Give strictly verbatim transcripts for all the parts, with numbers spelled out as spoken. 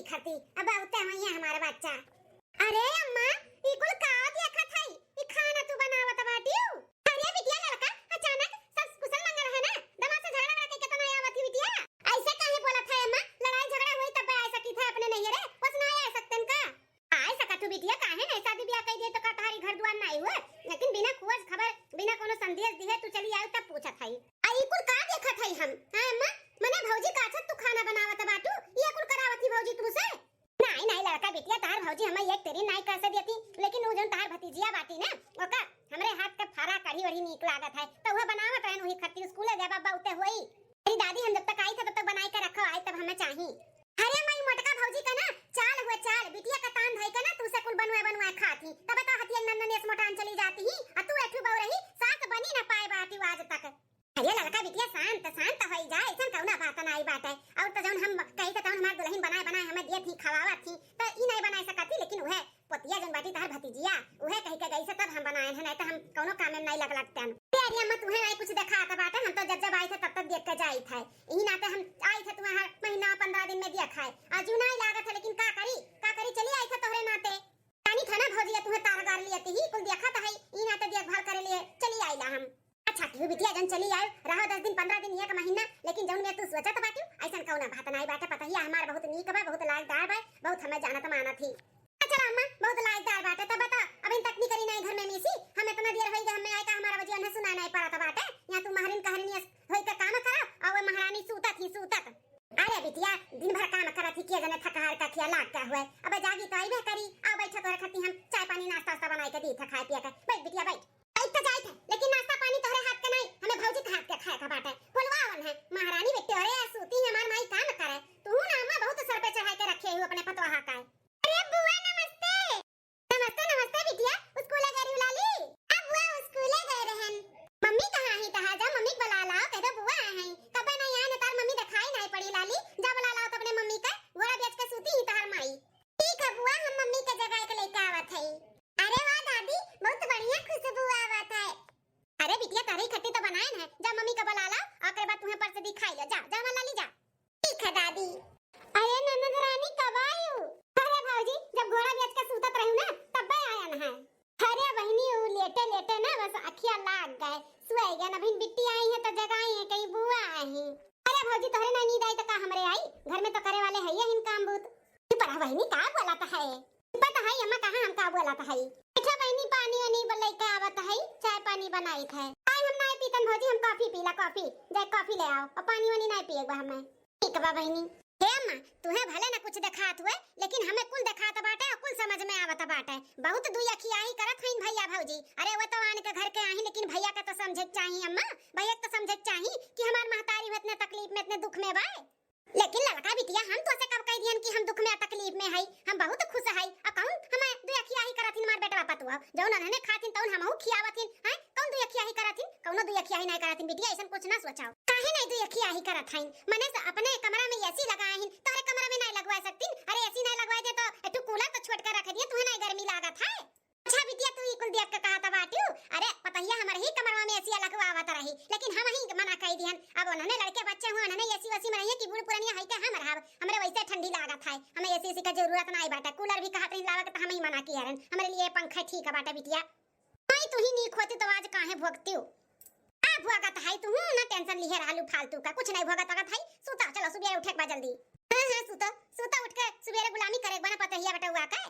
खाती, अब बहुते होइहैं हमार बच्चा। अरे अम्मा, ई कुल का देखत हई? ई खाना तू बनावत बाटिउ? अरे बिटिया, लड़का अचानक सब कुशल मंगल है ना, दवा से झगड़ा वगड़ा के केतना आवत ही बिटिया? ऐसे काहे बोलत है अम्मा? लड़ाई झगड़ा होई तब आ सकित है अपने नैहरे, बस ना आ सकतन का? आ सकत हूँ बिटिया, काहे नहीं? शादी ब्याह कई दिए तो का तोहारी घर दुआर नहीं हुए? लेकिन बिना खोज खबर, बिना कोनो संदेश दिए तू चली आयु तब पूछत हई। आ ई कुल का देखत हई हम? हाँ अम्मा, मने भौजी का छत तू खाना बनावत बाटू? ये कुल करावत ही भौजी तुमसे? नाई, नाई लड़का बिटिया, तहार भौजी हमें एक तेरी नाई कर से देती, लेकिन वो जौन तहार भतीजिया बाटी ना, ओका हमरे हाथ के फारा कढ़ी वढ़ी नीक लागत है, तो वह बनावत रहन वही खत्ती। स्कूल जाबा बहुते होई। अरे दादी, हम जब तक आई थे तब तक बनाई के रखो, आई तब हमें चाही। अरे माई, मोटका भौजी का ना चाल हुए चाल, बिटिया का तान धई के ना तू से कुल बनवाए बनवाए खात ही, तब तो हथिया नंदन एस मोटान चली जाती ही, आ तू एठू बहू रही, सास बनी ना पाए बाटी आज तक। अरे लड़का बिटिया शांत शांत होई जा, ऐसन कौना बात नाई बाटे। और तो जौन हम कही थे तौन हमार दुल्हन बनाए बनाए हमें दिए थी, खवावा थी, तो ई नाई बनाए सकत थी, लेकिन उहे पोतिया जौन बाटी तहार भतीजिया, उहे कही के गई से तब हम बनाए हैं, नहीं तो हम कौनो काम में नाई लग लगते हैं। अरे अम्मा, तुहे नाई कुछ देखात बाटे, हम तो जब जब आई थे तब तब देख के जाई थे, यही नाते हम आई थे तुम्हें हर महीना पंद्रह दिन में दिया खाए। आजू नाई लागत है, लेकिन का करी, का करी, चली आई थे तोहरे नाते। जानी था ना भौजिया, तुहे तार गार लिया ही कुल देखत है, ई नाते देखभाल करे लिए चली आइला हम। अच्छा, केहू बिटिया जन चली आए, रहो दस दिन, पंद्रह दिन, एक महीना, लेकिन जौन में तू सोचत बाटू, ऐसन कौना बात नाई बाटे। पतहिया हमार बहुत नीक बा, बहुत लायकदार बा, बहुत हमें जानत मानत ही। अच्छा अम्मा, बहुत लायकदार बाटे। तब बता, अभी तक निकली नाई घर में मीसी, हम इतना देर होई गए, हमें आए का हमारा वजह न सुनाई नाई पड़त बाटे। यहाँ तू महरिन कहरिन होई के काम करा, और वो महारानी सूतत ही सूतत। अरे बिटिया, दिन भर काम करत ही, के जने थकहार का खिया लाग का हुए। अब जागी तो आइबे करी, आओ बैठो, तोहरे खातिर हम चाय पानी नाश्ता वास्ता बनाई के दी था खाए पिए के। बैठ बिटिया, बैठ। बैठ तो जाइत है, लेकिन नाश्ता पानी तोहरे हाथ के नहीं, हमें भौजी के हाथ के खाए का बाटे। बोलवावन है, महारानी बेटी, अरे सूती है, हमार माई काम करे। तू ना अम्मा बहुत सर पे चढ़ाई के रखे हो अपने पतवाहा का। अरे बुआ नमस्ते। नमस्ते, नमस्ते बिटिया, स्कूले गई रहू लाली? अब बुआ स्कूले गए रहन। मम्मी कहाँ ही तहार? जा मम्मी के बुला लाओ, कह दो बुआ आए हैं। कबे नहीं आए न तार मम्मी दिखाई नहीं पड़ी लाली। जा बुला लाओ तो अपने मम्मी का, घोड़ा बेच के सूती ही तहार माई। ठीक है बुआ, हम मम्मी के जगह के लेके आवत है। अरे वाह दादी, बहुत बढ़िया खुशबू आवत है। अरे बिटिया, तहरे खट्टी तो बनाए है, जा मम्मी का बुला लाओ, ओकरे बाद तुम्हें परस दी खाई लो, जा, जा हमार लाली जा। ठीक है दादी। अरे ननद रानी कब आयु? अरे भौजी, जब घोड़ा बेच के सूतत रहू ना, तब्बे आयन है। अरे बहिनी, ऊ लेटे लेटे ना बस अखिया लाग गए, सोए गए। अभी बिट्टी आई है तो जगाई है, कहीं बुआ आई। अरे भौजी, तोहरे ना नींद आई तो का हमरे आई? घर में तो करे वाले है यही काम बूत। चुप रह बहिनी, का बोलत है? पता है अम्मा कहाँ हम का बोलत है? अच्छा बहिनी, पानी वानी ब-, लेके आवत है, चाय पानी बनाइत है। चाय हम नाई पीतन भौजी, हम कॉफी पीला, कॉफी। जाए कॉफी ले आओ, और पानी वानी नाई पिए बा हमें। ठीक बा बहिनी। हे अम्मा, तुहे भले ना कुछ देखात हुए, लेकिन हमें कुल देखात बाटे और कुल समझ में आवत बाटे। बहुत दुई अखियाही करत हईन भैया भौजी। अरे वो तो आन के घर के आही, लेकिन भैया के तो समझे के चाही अम्मा, भैया के तो समझे के चाही कि हमार महतारी इतने तकलीफ में, इतने दुख में बा। लेकिन लड़का बिटिया, हम तोसे कब कह दियन कि हम दुख में आ तकलीफ में हई? हम बहुत खुश हई। आ कौन हमें दुई अखियाही करत हिन हमार बेटवा पतुआ? जौन अनहने खातिन तौन हमहू खियावत हिन, हैं? कौन दुई अखियाही करत हिन? कौनो दुई अखियाही नहीं करत हिन बिटिया, ऐसन कुछ ना सोचाओ। काहे नहीं दुई अखियाही करत हईन? मने से अपने कमरा में एसी लगाए हिन, तोहरे कमरा में नहीं लगवा सकतिन? अरे एसी नहीं लगवाए दे तो एक ठो कूलर तो छोट कर रख दिए, तुहे नहीं गर्मी लागत है? अच्छा बिटिया, तू ई कुल देख के कहत बाटिउ? अरे पतहिया हमरे ही कमरवा में एसिया लगवावत रही, लेकिन हम ही मना कई दिहन। अब उन्हने लड़के बच्चे हुआ, उन्हने एसी वेसी में रहिए कि बूढ़ पुरनिया है के हम रहब, हमरे वैसे ठंडी लागत है, हमें एसी वेसी का जरूरत नहीं बाटे। कूलर भी कहत रही लावे के तो हम ही मना किए रहन, हमरे लिए पंखा ठीक बाटे बिटिया। माई तू ही नीक होती तो आज काहे भोगतिउ? आ भोगत है तू, ना टेंशन लिहे रहलू फालतू का, कुछ नहीं भोगत है। सूता, चलो सुबह उठे के बा जल्दी। हाँ हाँ सूता, सूता उठ के सुबेरे गुलामी करे के बा ना पतहिया बेटउआ के।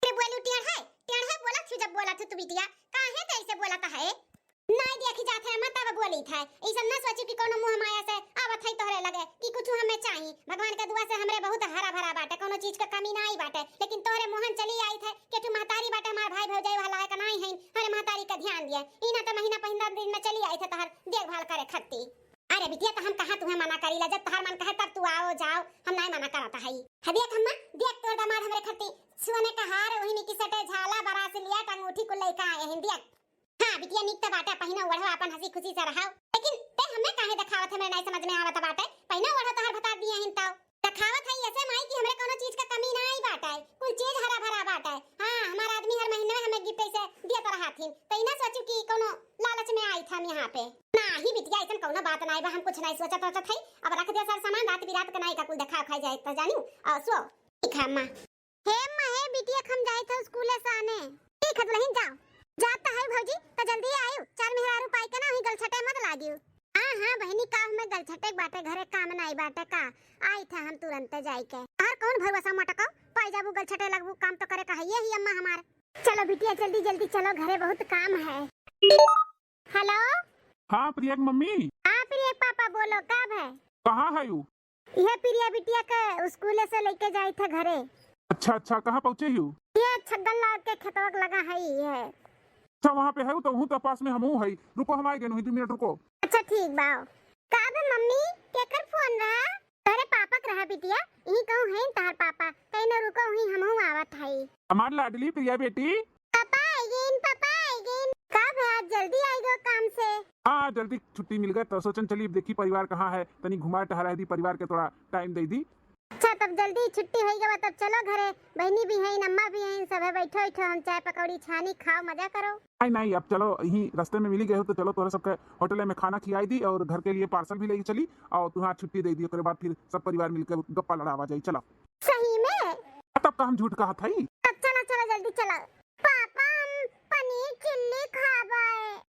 अरे बोलू टेढ़े, टेढ़े बोलत हूँ जब बोलत हूँ तू बिटिया, काहे ते ऐसे बोलत है? नाई देखी जात है, मत अब बोली था। ई सब ना सोची कि कोनो मोह माया से आवत है तोहरे लगे कि कुछ हमें चाही। भगवान के दुआ से हमरे बहुत हरा भरा बाटे, कोनो चीज के कमी नाई बाटे, लेकिन तोहरे मोहन चली आई थे कि तू महतारी बाटे, हमार भाई भौजाई वाला लायक नाई है, हमारे महतारी का ध्यान दिए। ई ना तो महीना पंद्रह दिन में चली आई थे तोहर देखभाल करे खत्ती। अरे बिटिया, तो हम कहाँ तुम्हें मना करीला, जब तोहार मन कहे तब तू आओ जाओ, हम नाई मना करत हई। हदिया खम्मा, देख तोर दामाद हमरे खत्ती सोने का हार, वही निकी सटे झाला, ब्रासलेट, अंगूठी कुल लइका आए हैं, देख। हाँ बिटिया, नीक त बाटे, पहिना ओढ़ो, आपन हंसी खुशी से रहो। लेकिन ते हमें काहे देखावत है, हमरे नाई समझ में आवत बाटे। पहिना ओढ़ो, तोहार भतार दिए हिन तो। देखावत है ऐसे माई कि हमरे कोनो चीज का कमी ना आई बाटे, कुल चीज हरा भरा बाटे। हाँ, हमार आदमी हर महीने में हमें गिफ्ट ऐसे दियत रहत हिन, तो ई ना सोचू कि कोनो लालच में आई था हम यहाँ पे। नाही बिटिया, ऐसन कोनो बात नाई बा, हम कुछ नाई सोचत वोचत है। अब रख दे सर सामान, रात बिरात के नाई का कुल देखाव खाई जाए तो जानियो। आ, सो। ठीक है अम्मा। हे अम्मा, हे बिटिया, हम जाइत है स्कूले से आने। ठीक है दुलहिन, जाओ। जात तो है भौजी, तो जल्दी आयु। चार मेहरारू पाई के ना वहीं गलछटे मत लागियो। हाँ हाँ बहिनी, का हमें गलछटे बाटे, घरे काम नाई बाटे का? आइत है हम तुरंते जाई के। और कौन भरोसा मटको, पाई जाबू गलछटे लगबू, काम तो करे का है ये ही अम्मा हमार। चलो बिटिया, जल्दी जल्दी चलो, घरे बहुत काम है। हेलो। हाँ प्रिया के मम्मी। हाँ प्रिया के पापा, बोलो, का भय? कहाँ है यू? यह प्रिया बिटिया के स्कूले से लेके जाइत है घरे। अच्छा अच्छा, कहाँ पहुँचे यू? ये छगन लाग के खेतवा के लगा है ये। अच्छा, वहाँ पे है तो हूँ तो पास में हमहू है। रुको, हम आए गए नहीं, दो मिनट रुको। अच्छा ठीक बा। का बे मम्मी, केकर फोन रहा? अरे पापा के रहा बिटिया, यही कहूँ है तहार पापा, कहीं न रुको, वहीं हमहू आवत है। हमार लाडली प्रिया बेटी। पापा आइगेन, पापा आइगेन। का भय, आज जल्दी आइगो काम से? हाँ, जल्दी छुट्टी मिल गए तो सोचन चली अब देखी परिवार कहाँ है, तनी घुमा टहरा दी, परिवार के थोड़ा टाइम दे दी। अच्छा, तब जल्दी छुट्टी होई गवा, तब चलो घरे, बहिनी भी हैं, अम्मा भी हैं, सब है, बैठो बैठो, हम चाय पकौड़ी छानी, खाओ, मजा करो। नहीं नहीं, अब चलो, यहीं रास्ते में मिली गए हो तो चलो, तोहरे सबके होटल में खाना खियाई दी और घर के लिए पार्सल भी लेके चली और तुम्हारा छुट्टी दे दी, ओकरे बाद फिर सब परिवार मिलकर गप्पा लड़ावा जाई। चलो। सही में? तब का हम झूठ कहा था ही? तब चला, चला, जल्दी चला। पापा, हम पनीर चिल्ली खाबे।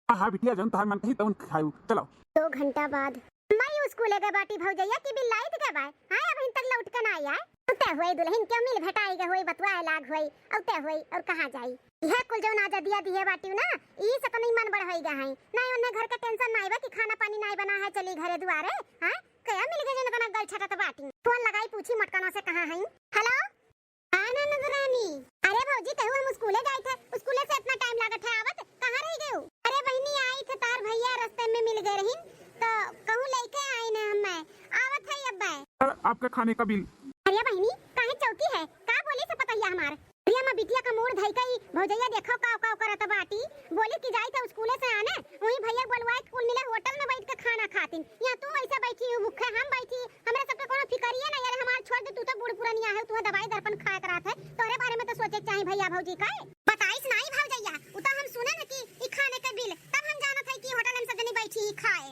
हाँ, हाँ, बिटिया, जौन तोहार मन कही, तौन खायू। चलो। दो घंटा बाद। अम्मा, यू स्कूले गए बाटी भौजैया कि बिल्लाइत गए बाय? हाँ, अबहिन तक लौट के ना आई आए। उते हुए दुलहिन के मिल भेटाई गए हुए, बतुआ लाग हुए, उते हुए, और कहाँ जाई? यह कुल जौन आजादिया दिए बाटी ना, ई से तो नहीं मन बढ़ होई गए हैं। नहीं, उन्हें घर के टेंशन नहीं बा कि खाना पानी नहीं बना है, चली घरे दुआरे। हाँ, कया मिल गए जन इतना गल छटत बाटी। फोन लगाई, पूछी मोटकना से कहाँ हैं। हेलो। हाँ ननद रानी। अरे भौजी, कहू हम स्कूले जाइत है, स्कूले से इतना टाइम लागत है आवत, कहाँ रह गए हो? अरे बहिनी, आइत है, तार भैया रास्ते में मिल गए रहिन, तो कहूँ लेके आइन है हमें, आवत है अब। अरे, आपका खाने का बिल। अरे बहिनी, काहे चौकी है? का बोली से पता ही हमार? अरे अम्मा, बिटिया का मूड धई कई भौजैया देखो का का करत बाटी, बोली कि जाइत है स्कूले से आने, वहीं भैया बोलवाए के कुल मिले होटल में बैठ के खाना खातिन। यहाँ तू ऐसे बैठी हो भूखे, हम बैठी, हमरा सबके कोनो फिकरिये नहीं। अरे हमार छोड़ दे, तू तो बूढ़ पुरनिया है, तू दवाई दर्पण खाए के रहत है, तोहरे बारे में तो सोचे के चाही भैया भौजी का। बताइस नहीं भौजैया, उ तो हम सुने न कि ई खाने के बिल, तब हम जानत है कि होटल में सब जनी बैठी ही खाए।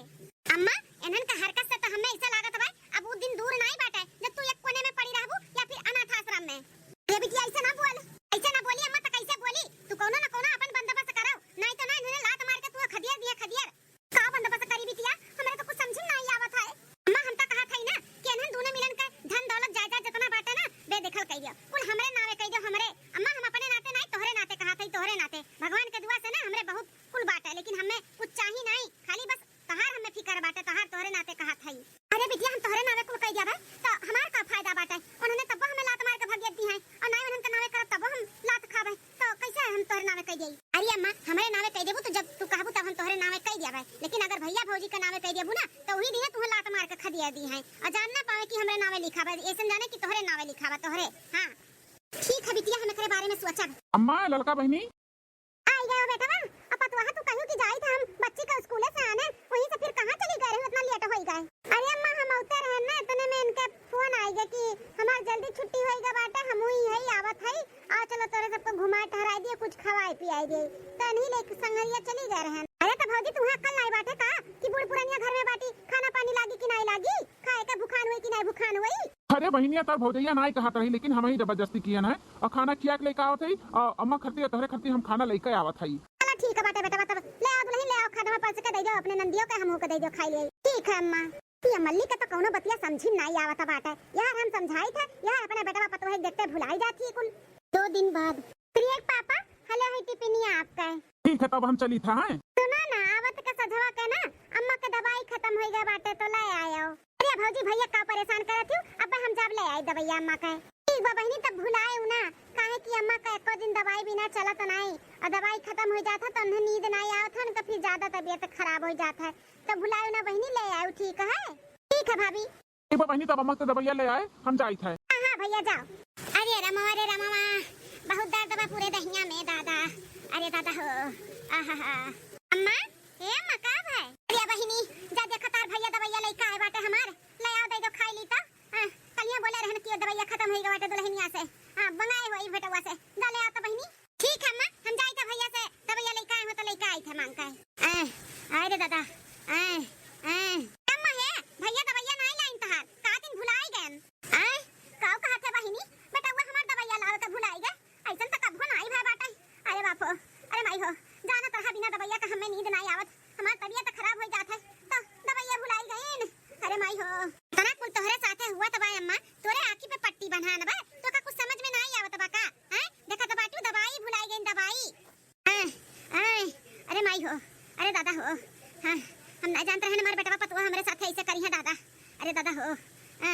अम्मा, इन्हन का हरकत से तो हमें ऐसा लागत बा, अब उ दिन दूर नहीं बाटे जब तू एक कोने में पड़ी रहबू या फिर अनाथ आश्रम में। ए बिटिया, ऐसे ना बोल, ऐसे ना बोली अम्मा, तो कैसे बोली? तू कोनो ना कोनो अपन बंदोबस्त करो, नहीं तो ना इन्हन लात मार के तू खदियर दिया खदियर। का बंदोबस्त करी बिटिया? हमरे तो कुछ समझ में नहीं आवत है। अम्मा, हम तो कहत हई ना कि इन्हन दोनों मिलन के धन दौलत जायदाद जितना बाटे ना, बेदखल कई दियो, कुल हमरे नावे कई दियो, हमरे। अम्मा, हम अपने नाते नहीं, तोहरे नाते कहत हई, तोहरे नाते। भगवान के दुआ से ना हमरे बहुत कुल बाटे, लेकिन हमें कुछ चाही नहीं, खाली बस तोहार हमें फिकर बाटे, तोहार तोहरे नाते कहत हई। अरे बिटिया, हम तोहरे नावे कुल कई दिया भाई, तो हमार का फायदा बाटे? उन्होंने तब्बो हमें लात मार के भगियत दी हैं, और नहीं उन्हन के नावे करब तब्बो हम लात खाबे। तो कैसे हम तोहरे नावे कह देई? अरे अम्मा, हमरे नावे कह देबू तो जब तू कहबू तब हम तोहरे नावे कह देबै, लेकिन अगर भैया भौजी के नावे कह देबू ना तो वही दिहे तुहे लात मार के खदिया दी हैं और जान ना पावे कि हमरे नावे लिखाबा, ऐसन जाने कि तोहरे नावे लिखाबा, तोहरे। हाँ ठीक है बिटिया, हम एकरे बारे में सोचब। अम्मा, ललका बहिनी। आई गयो बेटवा, अब पतवा तू कहू कि जाई था हम बच्ची के स्कूले से आने, वहीं से फिर कहाँ चली गए रही, इतना लेट होई गए। अरे अम्मा, हम औते रहे ना, इतने में इनके फोन आई गए कि हमार जल्दी छुट्टी होई गए बाटे, हम ही है आवत है, आ चलो तोरे सबको घुमाए टहराई दिए, कुछ खवाए पियाई दिए। तो इन्हीं लेके संगरिया चली गए रहन। अरे तो भौजी, तुहा अक्ल नाई बाटे का कि बूढ़ पुरनिया घर में बाटी, खाना पानी लागी कि नाई लागी, खाए के भुखान हुई कि नाई भुखान हुई? अरे बहिनिया, तोर भौजैया नाई कहत रही, लेकिन हम ही जबरदस्ती किए ना, और खाना खिया के लेके आवत है, और अम्मा खरती और तोहरे खरती हम खाना लेके आवत है। चलो ठीक है बाटे बेटवा, तब ले आओ दुलहिन, ले आओ खाना परस के दे दो अपने नंदियों के, हमहू के दे दो खाई ले। ठीक है अम्मा। ये मल्ली के तो कौनो बतिया समझी में नाई आवत बाटे। यार हम समझाई थे, यार अपने बेटवा पतोह के देखते भुलाई जाती है कुल। दो दिन बाद। प्रिय के पापा, हले है टिफिनिया आपका। ठीक है, तब हम चली था, हैं? सुना ना, आवत के सझवा के ना अम्मा के दवाई खत्म होई गए बाटे तो ले आयो। अरे भौजी, भैया का परेशान करत हूँ, अब हम जाब ले आई दवाई अम्मा के। ठीक बा बहिनी, तब भुलाए ना, काहे कि अम्मा का एको दिन दवाई बिना चलत नाई, और दवाई खत्म हो जात है तो उन्हें नींद नाई आवत है, उनका फिर ज्यादा तबीयत खराब हो जात है। तो भुलाए ना बहिनी, ले आयो, ठीक है? ठीक है भाभी। ठीक बा बहिनी, तब अम्मा से दवाइया ले आए, हम जाइत है। हाँ, हाँ भैया जाओ। अरे रमवा, अरे रमवा, बहुत दर्द बा पूरे दहिया में दादा। अरे दादा हो, आहा हा। अम्मा, हे अम्मा, का भाई? अरे बहिनी, जा देखा तार भैया दवाइया लेके आए बाटे हमार, ले आओ दे दो खाई ली तो। हाँ, कलिया बोले रहन कि दवाइया खत्म होई गए बाटे दुलहिनिया से। हाँ, मंगाए हो ई बेटवा से, जा ले आओ तो बहिनी। ठीक है अम्मा, हम जाई तो भैया से दवाइया लेके आए हो तो लेके आई थे मांग के। ए, अरे दादा, ए, ए। अम्मा हे, भैया दवाइया नाई लाइन तहार, का दिन भुलाई गयन। ए, काऊ कहत है बहिनी, बेटवा हमार बेटवा पतोह हमरे साथे ऐसे करिहैं दादा। अरे दादा हो, अ,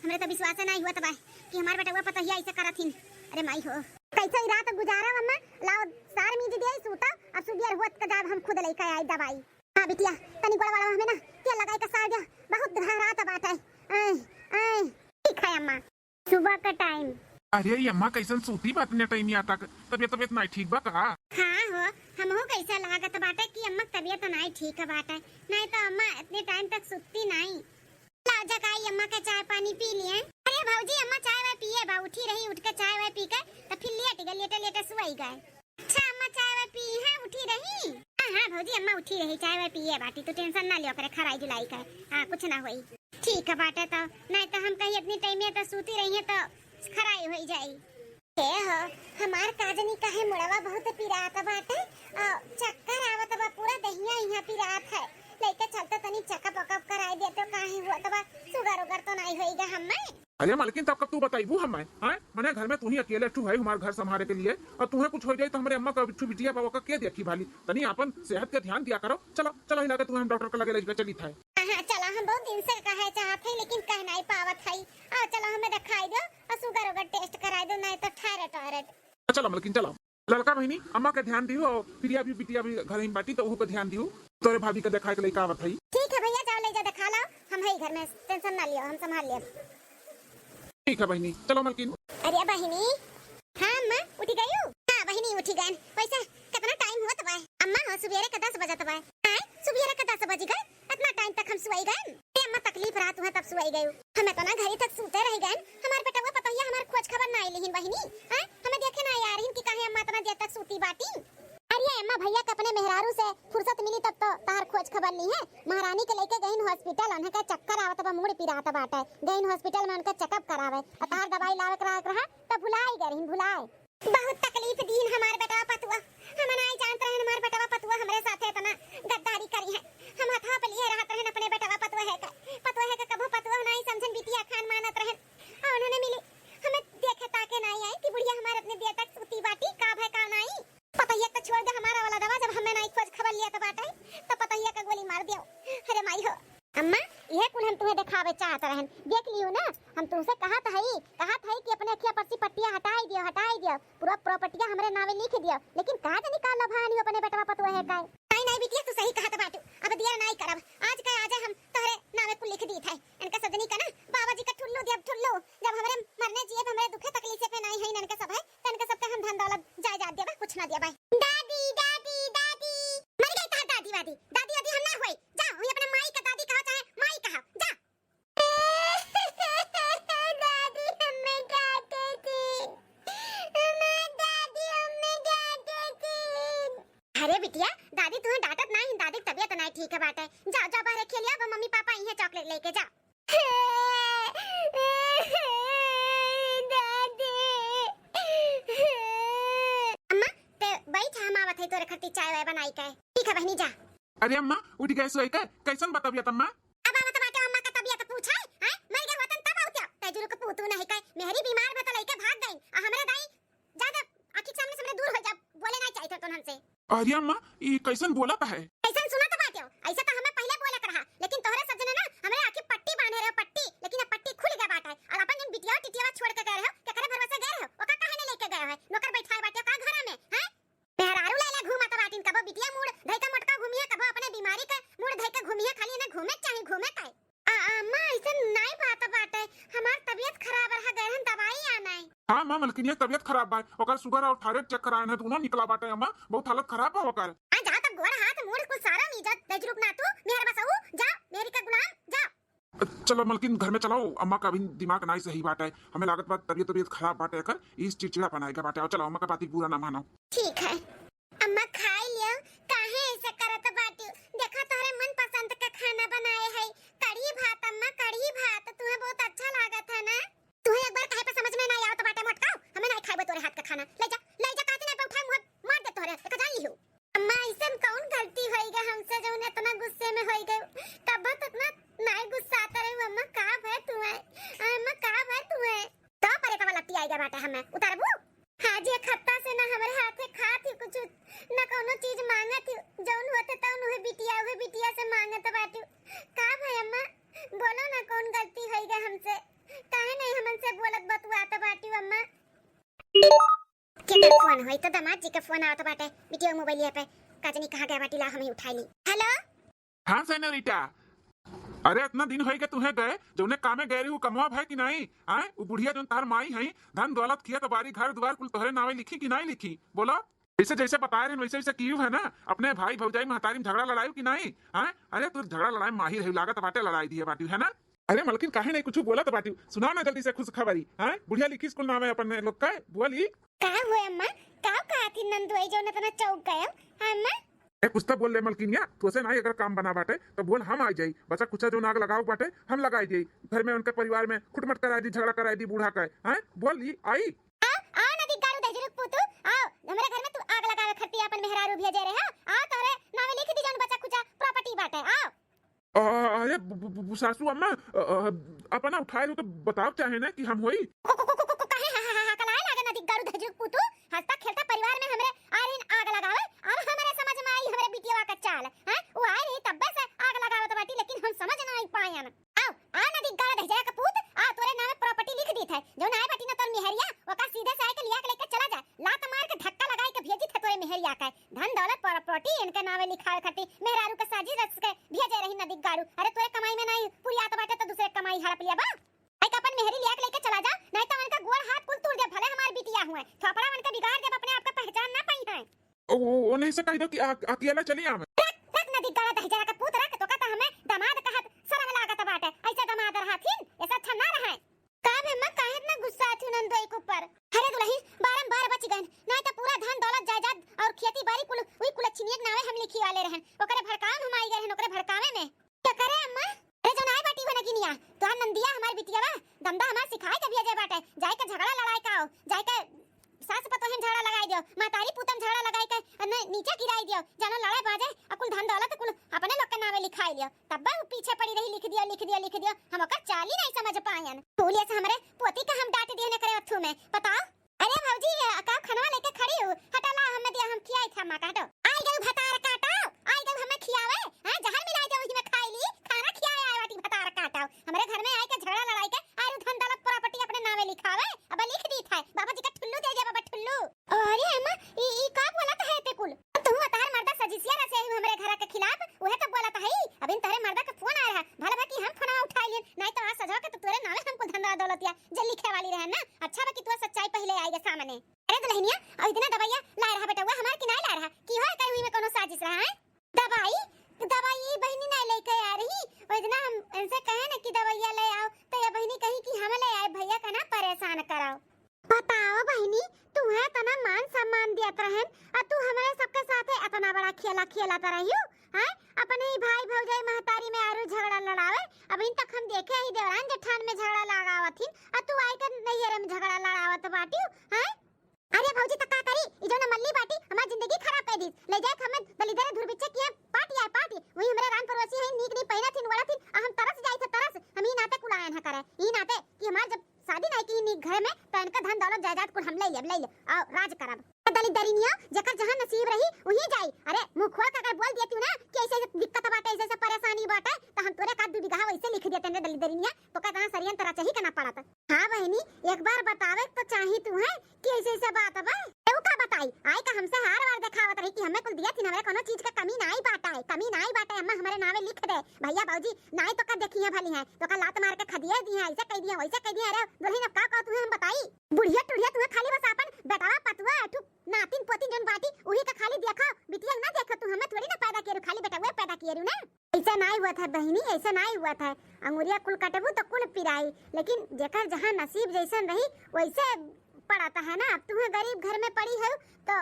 हमरे तो विश्वास नाहीं हुआ तबा कि हमार बेटवा पतोहिया ऐसे करत हिन। अरे माई हो, कैसे ही रात गुजारा अम्मा? लाओ सार मीज दिया, सूता, अब सुबेर होत का जाब हम खुद लेके आई दवाई। हाँ बिटिया, तनी गोड़ वाला हमें ना तेल लगाई का सार दिया, बहुत घहरात बाटे। आय, आय। ठीक है अम्मा। सुबह का टाइम। अरे ये अम्मा कैसन सूती बा इतने टाइम यहाँ तक? तबियत, तबियत नाहीं ठीक बा का? हाँ हो, हमहू कैसा लागत बाटे कि अम्मा तबियत नाहीं ठीक बाटे, नाहीं तो अम्मा इतने टाइम तक सुतती नाहीं। लाओ जगाई अम्मा के चाय पानी पी लिए। अरे भौजी, अम्मा चाय वाय पिए बा, उठी रही, उठ के चाय वाय पी के तो फिर लेट गए, लेटे लेटे सुई गए। अच्छा अम्मा चाय वाय पी है, उठी रही? हाँ हाँ भौजी, अम्मा उठी रही, चाय वाय पिए बाटी, तू टेंशन ना लियो करे, खराई जुलाई का। हाँ, कुछ ना होई। ठीक है बाटे तो, नाहीं तो हम कहीं इतनी टाइम में तो सूती रही है तो खराई होई जाई। ए हो, हमार काजनी काहे मुड़वा बहुत पिरात बाटे, आ, चक्कर आवत बा, पूरा दहिया इहाँ पिरात है। लइके चलते तनी चेकअप वकअप कराई देते, काहे हुआ तबा सुगर उगर तो नाहीं होइगा हमें। अरे मलकिन, तब कब तू बताइबू हमें, हैं? मने घर में तू ही अकेले ठू है हमार घर संभाले के लिए, और तुम्हें कुछ हो जाए तो हमारे अम्मा का बिट्ठू बिटिया बाबा का के देखी भाली? तनी आपन सेहत के ध्यान दिया करो। चलो चलो, इलाके तुम्हें हम डॉक्टर के लगे लेके चली था। हाँ, चलो, हम बहुत दिन से कहे चाहत है लेकिन कह नाहीं पावत है। आओ चलो, हमें दिखाई दो और सुगर उगर टेस्ट कराई दो, नाहीं तो थायराइड वायराइड। चलो मलकिन, चलो। लड़का बहिनी, अम्मा के ध्यान दियो, और प्रिया भी, बिटिया भी घर ही बाटी, तो ओहू पे ध्यान दियो। तोरे भाभी के देखाए के लइका आवत हई। ठीक है भैया, जाओ ले जा दिखा लाओ, हम है घर में, टेंशन ना लियो, हम संभाल लेब। ठीक है बहिनी, चलो मलकिन। अरे बहिनी, हाँ अम्मा, उठी गयू? हाँ बहिनी, उठी गयन। वैसे कितना टाइम हुआ तबा? अम्मा हो, सुबेरे के दस बजत बा। आय, सुबेरे के दस बज गए, इतना टाइम तक हम सुई गए? ए अम्मा, तकलीफ रहा तुम्हें तब सुई गयू। हम इतना घड़ी तक सूते रह गए, हमार बेटवा पतोहिया हमार खोज खबर नाहीं लिहिन बहिनी। हैं? हमें देखे नाहीं आ रहिन कि काहे अम्मा इतना देर तक सूती बाटी। अरे अम्मा, भैया के अपने मेहरारू से फुर्सत मिली तब तो तहार खोज खबर ली है। महारानी के लेके गईन हॉस्पिटल, उन्हें का चक्कर आवत बा, मूड़ पिरात बाटे। गईन हॉस्पिटल में उनका चेकअप करावे, और तहार दवाई लावे के रहा, रहा तब भुलाई गए रहिन, भुलाए। बहुत तकलीफ दीन हमार बेटवा पतुआ। हम नाहीं जानत रहन हमार बेटवा पतुआ हमरे साथे इतना गद्दारी करी है। हम हथवा पे लिए रहत रहन अपने बेटवा पतुआ है का, पतुआ है का, कबो पतुआ नाहीं समझन, बिटिया खान मानत रहन। और उन्होंने मिली, हमें देखे ताके नाहीं आई कि बुढ़िया हमार अपने देर तक सूती बाटी, का भय का नाहीं। पतोहिया तो छोड़ दे हमारा वाला दवा, जब हमें नाहीं खोज खबर लिया तो बाटे, तो पतोहिया का गोली मार दियो। अरे माई हो। अम्मा, यह कुल हम तुम्हें दिखावे चाहत रहन, देख लियो ना, हम तुमसे कहत हई, कहत हई कि अपने अखिया पर से पट्टिया हटाई दियो, हटाई दियो, पूरा प्रॉपर्टिया हमरे नावे लिख दियो, लेकिन का जानी का लभानी अपने बेटवा पतुआ है का। नाहीं, नाहीं बिटिया, तू सही कहत बाटू, अब देर नाहीं करब, आज का आज हम तोहरे नावे कुल लिख दीत है। इनका सजनी का ना बाबा जी का ठुल्लू दियब, ठुल्लू। जब हमरे मरने जिए, हमरे दुखे तकलीफे पे नाहीं है इनके सब है, तो इनके सबके हम धन दौलत जायदाद देबा, कुछ ना देबा। दादी, दादी, दादी। मर गई तहार दादी वादी, दादी वादी हम ना होई। जा, वही अपने माई का दादी कहो चाहे माई कहो, जा। दादी हमें डांटे थी, हमार दादी हमें डांटे थी। अरे बिटिया, दादी तुम्हें डांटत नाहीं, दादी की तबियत नाहीं ठीक है बाटे। जाओ, जाओ बाहर खेलिया, वो मम्मी पापा आई हैं, चॉकलेट लेके जाओ। दादी। अम्मा, ते बैठ, हम आवत है तोरे खातिर चाय वाय बनाई के। ठीक है बहिनी, जा। अरे अम्मा, उठ गए सोए के? कैसन बा तबियत अम्मा? अब आवत बाटे अम्मा का तबियत पूछे, हैं? मर गए होतन तब आवत। तैजुरु के पूतू नहीं के, मेहरी बीमार बा त लइके भाग गई। आ हमरे दाई, ज्यादा आँखी के सामने से हमरे दूर हो जा, बोले ना चाहिए तो हमसे। अरे अम्मा, ई कैसन बोलत है? कैसन सुनत बाटे हो? ऐसे तो हमें पहले बोले के रहा, लेकिन तोहरे सज्जने ना हमरे आँखी पट्टी बांधे रहे, पट्टी, लेकिन अब पट्टी खुल गया बाटे। और अपन जन बिटिया टिटिया छोड़ के गए रहे हो, केकरे भरोसे गए रहे हो? ओका काहे नहीं लेके गए हो? नौकर बैठाए बाटे का घर में, हैं? मेहरारू ले ले घूमत बाटिन, कबो बिटिया मूड़ धई के मोटका घूमिया, कबो अपने बीमारी के मूड़ धई के घूमिया, खाली इन्हें घूमे के चाही, घूमे के। आ, आ, अम्मा, ऐसन नाई बात बाटे, हमार तबियत खराब रहा, गए रहन दवाई आनाई। हाँ माँ मलकिनिया, तबियत खराब बा, ओकर सुगर और थायराइड चेक कराए हैं, दोनों निकला बाटे अम्मा, बहुत हालत खराब बा ओकर। आ जा तब गोड़ हाथ मूड़ कुल सारा मीजत, दजरूप ना तू, मेहर बसाऊ, जा, मेहरी का गुलाम, जा। चलो मलकिन, घर में चलो, अम्मा का अभी दिमाग नाई सही बाटे, हमें लागत बा तबियत, तबियत खराब बाटे एकर, इस चिड़चिड़ापन आएगा बाटे। आओ चलो, अम्मा का बात बुरा ना मानो। ठीक है। अम्मा खाई लियो, काहे ऐसे करत बाटी? देखा तोहरे मन पसंद का खाना बनाए है, कढ़ी भात अम्मा, कढ़ी भात, तुम्हें बहुत अच्छा लागत है ना? तुम्हें एक बार कहे पे समझ में ना आवत बाटे मोटकाऊ, हमें नहीं खाएबे तोरे हाथ का खाना। ले जा, ले जा, कहती नहीं पे उठाए मुँह मार दे तोहरे, एक जान लियो। अम्मा, ऐसन कौन गलती होई गए हमसे जौन इतना गुस्से में होई गए? कब तो इतना नाई गुस्सात रहे अम्मा, का भय तुम्हें? अम्मा, का भय तुम्हें? तो परे तवा लत्ती आई गए बाटे हमें, उतारबू? आज एक हफ्ता से ना हमरे हाथे खात ही कुछ, ना कौनो चीज मांगत ही, जौन होते तौन उहे बिटिया, उहे बिटिया से मांगत बाटू। का भई अम्मा, बोलो ना, कौन गलती होई गए हमसे? काहे नहीं हमन से बोलत बतुआत बाटिउ अम्मा? केकर फोन होई? तो दामाद जी के फोन आवत बाटे, बिटिया मोबाइलिया पे। का जनी कहाँ गए बाटी, ला हम ही उठाई ली। हेलो। हाँ सेनोरिटा, अरे इतना दिन होई गए तुहे गए, जौने कामे गए रही, उ कमवा भए कि नहीं? आए, उ बुढ़िया जौन तार माई है, धन दौलत, खेत बारी, घर दुआर कुल तोहरे नावे लिखी कि नहीं लिखी? बोलो। जैसे जैसे बताए रहे वैसे वैसे कियू है ना, अपने भाई भौजाई महतारी में झगड़ा लड़ाई कि नहीं? आए, अरे तू झगड़ा लड़ाई माहिर है, लागत बाटे लड़ाई दिए बाटी है ना? अरे मलकिन, काहे नहीं कुछ बोलत बाटी? सुनाओ ना जल्दी से खुशखबरी। आए, बुढ़िया लिखी स्कूल नामे अपन लोग का, बोली। का हुए अम्मा? का कहा थी नंदोई जौन इतना चौंक गए हो? हाँ अम्मा? ए, कुछ तो बोल ले मलकिनिया, तोसे नाई अगर काम बना बाटे, तो बोल हम आ जाई। बचा कुचा जौन आग लगाओ बाटे, हम लगाई जाई। घर में उनके परिवार में खुटमट कराई दी, झगड़ा कराई दी बूढ़ा का, हैं? बोल ई आई। आओ, आओ नदी गाड़ू दहिजरुक पूतू, आओ, हमरे घर में तू आग लगावे खरती अपन मेहरारू भेजे रहे, आओ, तोहरे नावे लिख दी जौन बचा कुचा प्रॉपर्टी बाटे, आओ। अ, अरे बु-, बु-, बु-, सासू अम्मा, अ, अ, अपना उठाए लो तो बताओ चाहे ना कि हम होई। को, को, को, को, को, को, काहे हा, हा, हा, हा, कलाए लागे नदी गाड़ू दहिजरुक पूतू, हंसता खेलता परिवार में हमरे आरिन आग लगावे, अब हमरे समझ में आई हमरे बिटिया का चाल, हैं? वो आए रही तब्बे से आग लगावत बाटी, लेकिन हम समझ ना आई पायन। आओ, आ नदी गाड़ू दहिजरा का पूत, आ तोरे नामे प्रॉपर्टी लिख दी थे, जौन आए बाटी ना तोर मेहरिया, ओका सीधे से आए के लिया के लेके चला जा, लात मार के धक्का लगाए के भेजी थे तोरे मेहरिया का, धन दौलत प्रॉपर्टी इनके नावे लिखावे खातिर मेहरारू के साजिश रच के भेजे रही नदी गाड़ू। अरे तोरे कमाई में नहीं पूरी आत बाटे तो दूसरे कमाई हड़प लिया बा। आई का अपन मेहरी लिया के लेके चला जा, नहीं तो उनका गोड़ हाथ कुल तोड़ दे, भले हमार बिटिया हुए, थोपड़ा उनके बिगाड़ दे, अपने आप का पहचान ना पाई है। ओ, ओ, उन्हें से कह दो कि आ, अकेला चली आवे। रख, रख नदी गाड़ा दहिजरा का पूत रख, तो कहता हमें दामाद कहत शर्म लागत बाटे, ऐसा दामाद रहथिन, ऐसा अच्छा ना रहे। का बे अम्मा, काहे इतना गुस्सा आथू नंदोई के ऊपर? अरे दुलही, बारम्बार बच गइन, नाहीं तो पूरा धन दौलत जायदाद और खेती बारी कुल उही कुल छिनियक नावे हम लिखी वाले रहन। ओकरे भड़कावे में हम आई गए रहन, ओकरे भड़कावे में। का करे अम्मा? अरे जौन आए बाटी हो नगिनिया, तोहार नंदिया हमार बिटिया बा, दमदा हमार सिखाए के भेजे बाटे, जाए के झगड़ा लड़ाए का हो, जाए के सास पतोह में झगड़ा लगाई दियो, महतारी पूतन झगड़ा लगाई के न-, नीचे गिराई दियो, जानो लड़े बाजे, आ कुल धन दौलत कुल अपने लोग के नावे लिखाई लियो। तब्बे उ पीछे पड़ी रही, लिख दियो, लिख दियो, लिख दियो। हम ओकर चाल ही नहीं समझ पायन। तू लिए से हमरे पोती का हम डांट दियो ने करे अथू में। बताओ। अरे भौजी, का खनवा लेके खड़ी हो? हटा ला, हमें दिया, हम खियाई था माँ का, हटो। आई गई भतार काटो, आई गई हमें खियावे, हैं? जहर मिलाई दे, वही में खाई ली, खाना खियावे आए बाटी भतार काटो। हमरे घर में आए के झगड़ा लड़ाई के, आरू धन दौलत प्रॉपर्टी अपने नामे लिखावे, अब लिख दी था, बाबा जी का ठुल्लू दे दे, बाबा ठुल्लू। अरे अम्मा, ई, ई का बोलत है ते कुल? तू तार मर्दा सजिसिया रसे ही हमरे घर के खिलाफ, उहे तो बोलत है। अबिन तोरे मर्दा के फोन आया है, भला बा कि हम फोनवा उठाई लेन, नहीं तो आज सजवा के तो तोरे नामे हमको धंधा दौलतिया जे लिखे वाली रहे ना। अच्छा बा कि तोर सच्चाई पहिले आई गे सामने। अरे दुलहिनिया, और इतना दवाइया लाए रहा बेटवा हमार कि नहीं लाए रहा? कि हो कहीं हुई में कोनो साजिश रहा है? दवाई, दवाई बहिनी नहीं लेके आ रही, वो इतना हम इनसे कहे ना कि दवाइया ले आओ, तो ये बहिनी कही कि हम ले आए, भैया का ना परेशान कराओ। बताओ बहिनी, तुहे तना मान सम्मान दियत रहन, आ तू हमरे सबके साथे अतना बड़ा खेला खेलत रहियो, हैं? अपने ही भाई भौजाई महतारी में आरू झगड़ा लड़ावे, अबहिन तक हम देखे ही देवरान जेठान में झगड़ा लगावत हिन, आ तू आई के नैहरे में झगड़ा लड़ावत बाटियो, हैं? अरे भौजी त का करी, ई जौन मल्ली बाटी हमार जिंदगी खराब कर दीस, ले जाए के हमें दलिदर धुरबिच्चे किए पाटी आए पाटी, वही हमरे रान पड़ोसी है, नीक नहीं पहिनत हिन, ओढ़त हिन, आ हम तरस जाई थे तरस, हम ई नाते कुलायन है करे, ई नाते कि हमार जब शादी नहीं की नी घर में, तो इनका धन दौलत जायदाद कुल हम ले लेब, ले लेब, और राज करब। दलिदरिनिया, जेकर जहाँ नसीब रही, वहीं जाई। अरे, मुंह खोल के अगर बोल दिया तू ना कि ऐसे ऐसे दिक्कत बाटे, ऐसे ऐसे परेशानी बाटे, तो हम तोरे का दू बीघा वैसे लिख देते हैं दलिदरिनिया, तो का इतना षड्यंत्र रचही के ना पड़त। हाँ बहिनी, एक बार बतावे तो चाही तू है कि ऐसे ऐसे बात बा। केहू का बताई, आई का हमसे हार वार देखावत रही कि हमें कुल दिया थी, हमरे कोनो चीज का कमी नाई बाटे, कमी नाई बाटे, अम्मा हमरे नावे लिख दे, भैया भौजी नाई तो का देखी है भली है, तो का लात मार के खदिया दी है, ऐसे कह दिया, वैसे कह दिया। अरे दुलहिन, अब का कहत हुए हम बताई? बुढ़िया टुढ़िया तुम्हें खाली बस अपन बेटवा पतुआ अठू नातिन पोतिन जौन बाटी उही का खाली देखो, बिटिया ना देखो, तू हमें थोड़ी ना पैदा किए रू, खाली बेटवा पैदा किए रू ना। ऐसा नाई हुआ था बहिनी, ऐसा नाई हुआ था। अंगुरिया कुल कटबू तो कुल पिराई, लेकिन जेकर जहाँ नसीब जैसन रही वैसे पड़ता है ना। अब तुम्हें गरीब घर में पड़ी है तो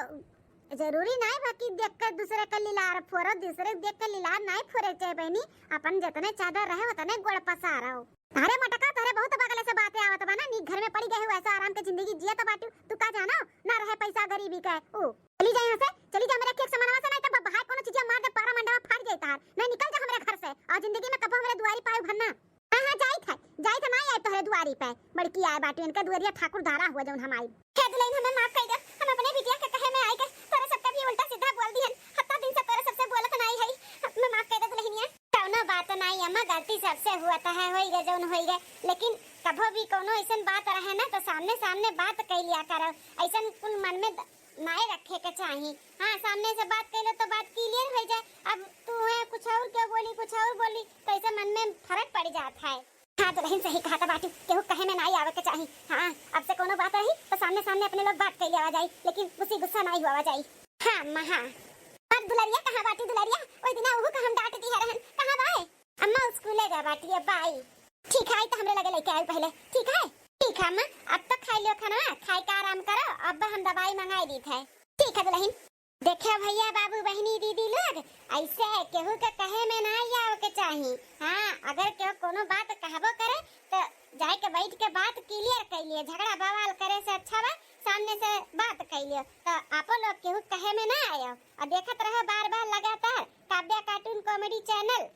जरूरी नाई बा कि देख के दूसरे के लिलार फोरो, दूसरे देख के लिलार नाई फोरे के चाहे बहिनी। अपन जितने चादर रहे उतने गोड़ पसारो। अरे मटका, तोहरे बहुत बगले से बातें आवत बा ना, नीक घर में पड़ी गए हो, ऐसा आराम के जिंदगी जियत बाटू, तू का जानो ना रहे पैसा गरीबी के। ओ चली जा यहाँ से, चली जा, मेरे खेत से मनवा से, नहीं तो बहाय कोनो चीजिया मार दे, पारा मंडवा फाड़ जाए तार। नहीं, निकल जा हमरे घर से, और जिंदगी में कबो हमरे दुआरी पाए भरना। हाँ, हाँ, जाई थे, जाई थे, ना आए तोहरे दुआरी पे। बड़की आए बाटी, इनके दुआरिया ठाकुर धारा हुआ जौन हम आई। हे दुल्हन, हमें माफ कर दे, हम अपने बिटिया के कहे में आई के तोरे सबके भी उल्टा सीधा बोल दिहन। हत्ता दिन से तोरे सबसे बोलत नाई है, हमें माफ कर दे दुल्हनिया। कौनो बात नाई अम्मा, गलती सबसे हुआ त है, होई गए जौन होई गए, लेकिन कभो भी कोनो ऐसन बात रहे ना तो सामने सामने बात कइ लिया करो। ऐसन कुल मन में द-, नाय रखे के चाही। हाँ, सामने से बात कइ लो तो बात क्लियर हो जाए। अब तू है कुछ और क्यों बोली, कुछ और बोली, तो ऐसे मन में फर्क पड़ जात है। हाँ दुल्हन, सही कहा था बाटी, केहू कहे में नाई आवे के चाही। हाँ, अब से कोनो बात रही तो सामने सामने अपने लोग बात कइ लिया जाई, लेकिन गुस्सी गुस्सा नाई हुआ जाई। हाँ अम्मा, हाँ। और दुलरिया कहाँ बाटी? दुलरिया, ओई दिना उहू का हम डांट दिहे रहन, कहाँ बाए? अम्मा, स्कूले गए बाटी, अब आई। ठीक है, आई तो हमरे लगे लेके आई पहले, ठीक है? ठीक है अम्मा, अब तो खाई लियो खाना, खाए के आराम करो, अब हम दवाई मंगाई दीत है। ठीक है दुल्हन। देखे भैया, बाबू, बहिनी, दीदी लोग, ऐसे केहू के कहे में ना आवे के चाही। हाँ, अगर केहू कोनो बात कहबो करे तो जाए के बैठ के बात क्लियर कर लिए, झगड़ा बवाल करे से अच्छा बा सामने से बात कर लियो। तो आपो लोग केहू कहे में ना आयो और देखत रहो बार बार लगातार काव्या कार्टून कॉमेडी चैनल।